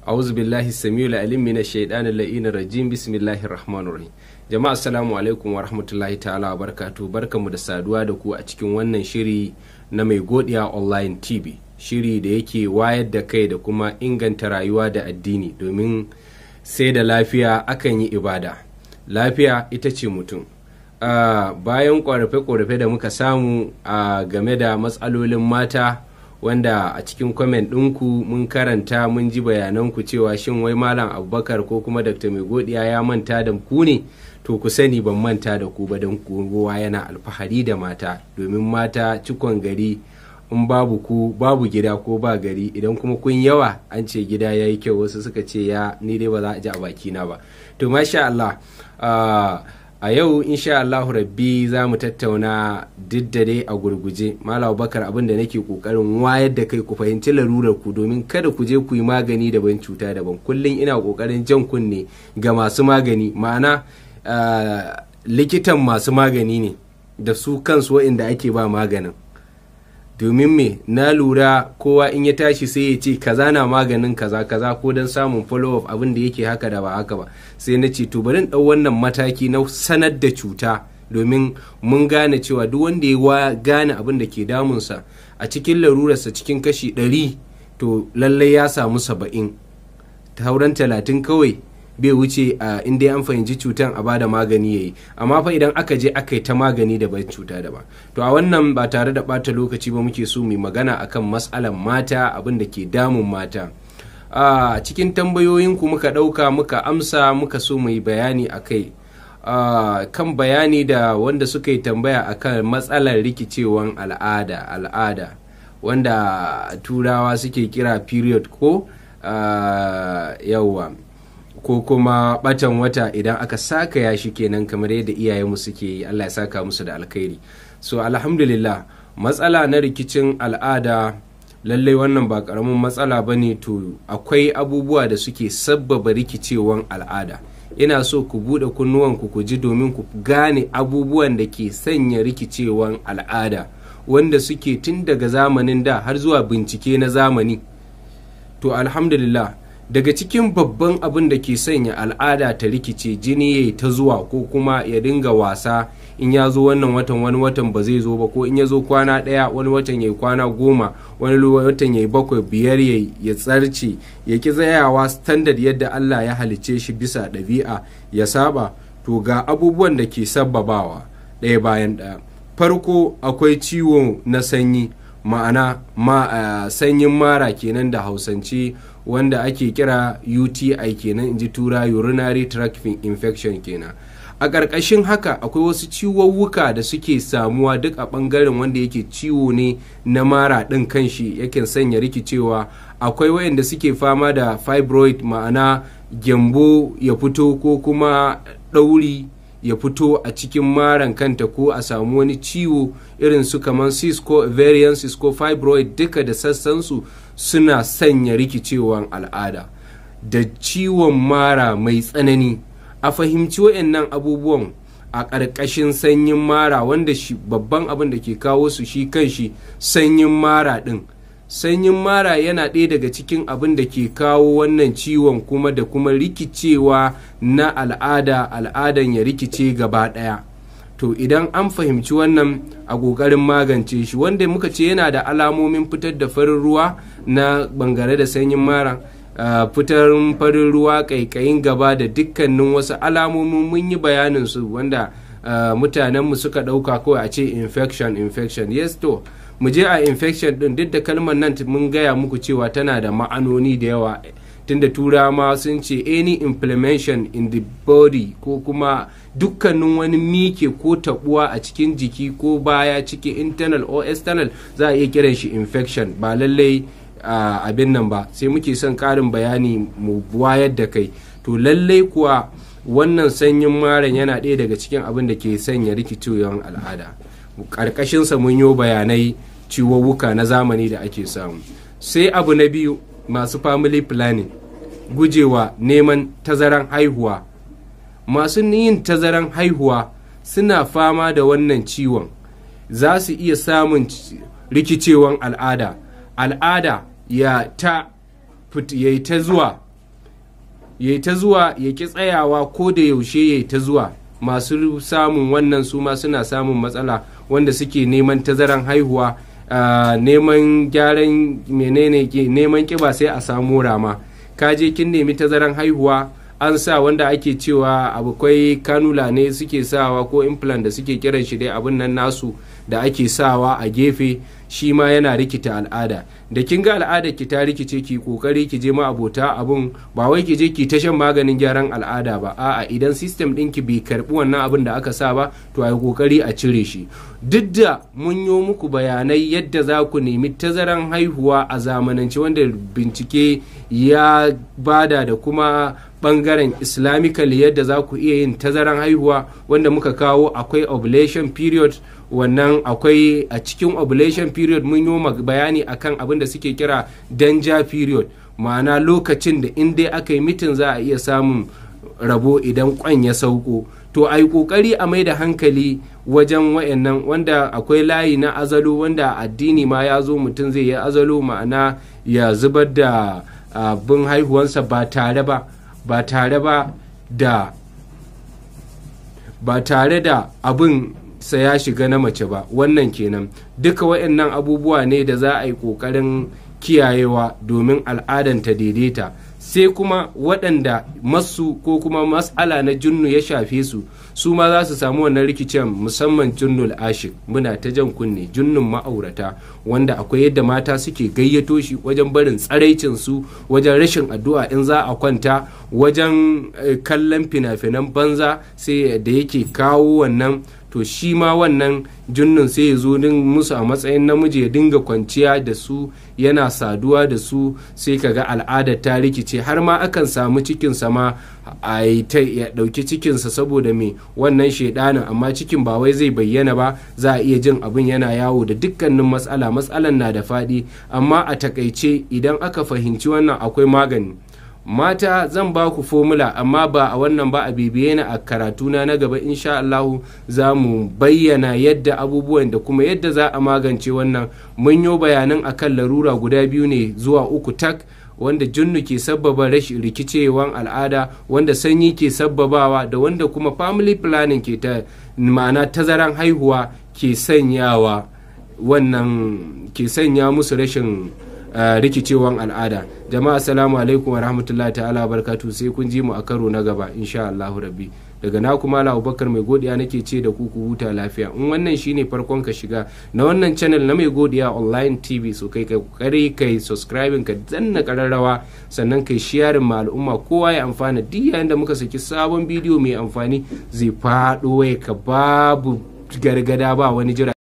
A'udhu billahi samiul alim minash shaitanir la'inir rajim. Bismillahir rahmanir rahim. Jama'a, assalamu alaikum wa rahmatullahi ta'ala wa barakatuh. Barkamu da saduwa da ku a cikin wannan shiri na Mai Godiya Online TV. Shiri da yake wayar da kai da kuma inganta rayuwa da addini, domin sai da lafiya akan yi ibada. Lafiya ita ce mutum. Bayan ƙorafe-ƙorafe da muka samu game da matsalolin mata, wanda a cikin comment ɗinku mun karanta, mun ji bayananku cewa shin wai Malam Abubakar ko kuma Dr. Mai Godiya ya manta da ku ne? To, ku sani ban manta da ku ba, don kowa yana alfahari da mata, domin mata cikon gari. In babu ku, babu gida ko ba gari. Idan kuma kun yawa, an ce gida ya yi kyau. Wasu suka ce ya ni dai ba za a ji a bakina ba. To, masha Allah, a yau insha Allahu rabbi za mu tattauna, duk da dai a gurguje. Malam Bakar, abin da nake kokarin wayar da kai, ku fahimci larurar ku, domin kada ku je ku yi magani daban, cuta daban. Kullum ina kokarin jan kunne ga masu magani, ma'ana likitan masu magani ne da su kansu waɗanda ake ba maganin. Domin me? Na lura kowa in ya tashi sai ya ce kaza na maganin kaza kaza, ko don samun follow up, abin da yake haka da ba haka ba. Sai na ce to, bari in ɗau wannan mataki na sanar da cuta, domin mun gane cewa duk wanda ya gane abin da ke damunsa a cikin larurarsa, cikin kashi 100, to lallai ya samu 70. Sauran 30 kawai bai wuce a inda an fahimci cutan a bada magani yayi. Amma fa idan aka je aka yi ta magani da bai, cuta da ba. To, a wannan ba tare da bata lokaci ba, muke so mu magana akan matsalan mata, abin da ke damun mata. A cikin tambayoyinku muka ɗauka, muka amsa, muka so mu yi bayani a kai, kan bayani da wanda suka yi tambaya akan matsalar rikicewan al'ada wanda Turawa suke kira period, ko yawwa, ko kuma batan wata idan aka saka ya shi kenan, kamar yadda iyayenmu suke yi. Allah ya saka musu da alkhairi. So alhamdulillah, matsala na rikicin al'ada, lallai wannan ba karamin matsala ba ne. To, akwai abubuwa da suke sabbaba rikicewan al'ada. Ina so ku buɗe kunnuwanku ku ji, domin ku gane abubuwan da ke sanya rikicewan al'ada, wanda suke tun daga zamanin da har zuwa bincike na zamani. To alhamdulillah, daga cikin babban abin da ke sanya al'ada ta rikice, jini ya ta zuwa ko kuma ya dinga wasa, in ya zo wannan watan, wani watan ba zai zo ba, ko in ya zo kwana ɗaya, wani watan ya yi kwana 10, wani watan ya yi 7, 5, ya tsarce, ya ki tsayawa standard yadda Allah ya halicce shi bisa ɗabi'a, ya saba. To, ga abubuwan da ke sabbabawa ɗaya bayan ɗaya. Farko, akwai ciwo na sanyi, ma'ana sanyin mara kenan da Hausance, wanda ake kira UTI kenan, in ji Tura, urinary tract infection kenan. A ƙarƙashin haka akwai wasu ciwowuka da suke samuwa duk a ɓangaren wanda yake ciwo ne na mara ɗin kanshi, yake sanya rikicewa. Akwai wayanda suke fama da fibroid, ma'ana gyambo ya fito ko kuma ɗauri ya fito a cikin maran kanta, ko a samu wani ciwo irin su kamar cyst ko ovarian cyst ko fibroid, duka da sassansu suna sanya rikicewan al'ada da ciwon mara mai tsanani. A fahimci wayannan abubuwan a ƙarƙashin sanyin mara, wanda shi babban abin da ke kawo su, shi kan shi sanyin mara ɗin. Sanyin mara yana ɗaya daga cikin abin da ke kawo wannan ciwon, kuma da kuma rikicewa na al'ada, al'adan ya rikice gaba ɗaya. To, idan an fahimci wannan, a ƙoƙarin magance shi, wanda muka ce yana da alamomin fitar da farin ruwa na bangare da sanyin mara, fitar farin ruwa, ƙaiƙayin gaba, da dukkanin wasu alamomin mun yi bayanin su, wanda mutanenmu suka ɗauka kawai a ce infection, infection. Yes, to mu je a infection din, duk da kalmar nan mun gaya muku cewa tana da ma'anoni da yawa, tunda Turawa ma sun ce any inflammation in the body, ko kuma dukkanin wani mike ko tabuwa a cikin jiki ko baya ciki, internal or external, za a iya kiran shi infection. Ba lallai abin nan ba, sai muke son karin bayani mu wayar da kai. To, lallai kuwa wannan sanyin maran yana ɗaya daga cikin abin da ke sanya rikicewar al'ada. Ƙarƙashinsa mun yi bayanai ciwowuka na zamani da ake samu. Sai abu na biyu, masu family planning, gujewa neman tazaran haihuwa. Masu yin tazaran haihuwa suna fama da wannan ciwon, za su iya samun rikicewan al'ada, al'ada ya ta zuwa. Yayi ta zuwa ya ki tsayawa ko da yaushe yayi ta zuwa. Masu samun wannan su ma suna samun matsala, wanda suke neman tazaran haihuwa, neman gyaran menene, neman kiba sai a samu rama. Ka je kin nemi tazaran haihuwa an sa wanda ake cewa akwai cannula ne suke sawa ko implant da suke kiran shi dai, abin nan nasu da ake sawa a gefe, shi ma yana rikita al'ada. Da kin ga al'ada ki ta rikice, ki kokari ki je ma abota abun, ba wai ki je ki ta shan maganin gyaran al'ada ba, a'a, idan system ɗinki bai karbi wannan abin da aka sa ba, to a yi kokari a cire shi. Duk da mun yi muku bayanai yadda za ku nemi tazaran haihuwa a zamanance wanda bincike ya bada, da kuma bangaren islamically yadda za ku iya yin tazaran haihuwa wanda muka kawo, akwai ovulation period. Wannan akwai a cikin ovulation period mun yi bayani akan abin da suke kira danger period, ma'ana lokacin da in dai aka yi meeting za a iya samun rabo idan kwan ya sauko. To a yi kokari a mai da hankali wajen wayannan, wanda akwai layi na azalo, wanda addini ma ya zo mutum zai yi azalo, ma'ana ya zubar da abin haihuwansa ba tare ba da ba tare da abin sa ya shiga na mace ba. Wannan kenan. Duka wayannan abubuwa ne da za a yi kokarin kiyayewa domin al'adan ta daidaita. Sai kuma waɗanda masu ko kuma mas'ala na junnu ya shafe su, su ma za su samu wannan rikicin, musamman junnul ashik. Muna ta jan kunne, junnun ma'aurata, wanda akwai yadda mata suke gayyato shi wajen barin tsaraicin su, wajen rashin addu'a in za a kwanta, wajen kallon fina-finan banza, sai da yake kawo wannan. To shi ma wannan junnun sai ya zo musu a matsayin namiji, ya dinga kwanciya da su, yana saduwa da su, sai kaga al'adar ta rikice, har ma akan samu cikinsa ma a ya ɗauki cikinsa saboda me? Wannan shaidanin. Amma cikin ba wai zai bayyana ba, za a iya jin abin yana yawo da dukkanin matsala. Matsalan na da faɗi, amma a takaice idan aka fahimci wannan akwai magani. Mata, zan ba ku formula, amma ba a wannan ba, a bibiye ni a karatuna na gaba, insha Allahu za mu bayyana yadda abubuwan da kuma yadda za a magance wannan. Mun yi bayanan akan larura guda biyu ne zuwa uku tak, wanda junnu ke sabbaba rashin rikicewan al'ada, wanda sanyi ke sabbabawa, da wanda kuma family planning ke ta, ma'ana tazaran haihuwa ke sanyawa, wannan ke sanya musu rashin rikicewan al'ada. Jama'a, assalamu alaikum wa rahmatullahi ta'ala barkatu. Sai kun ji mu a karo na gaba insha Allahu rabbi. Daga na kuma Abubakar Mai Godiya nake ce da ku, ku huta lafiya. In wannan shine farkon ka shiga na wannan channel na Mai Godiya Online TV, so kai kai kokari kai subscribing, ka danna kararrawa, sannan kai sharing ma al'umma, kowa ya amfana. Duk yayin da muka saki sabon bidiyo mai amfani, zai faɗo ka, babu gargada, ba wani jira.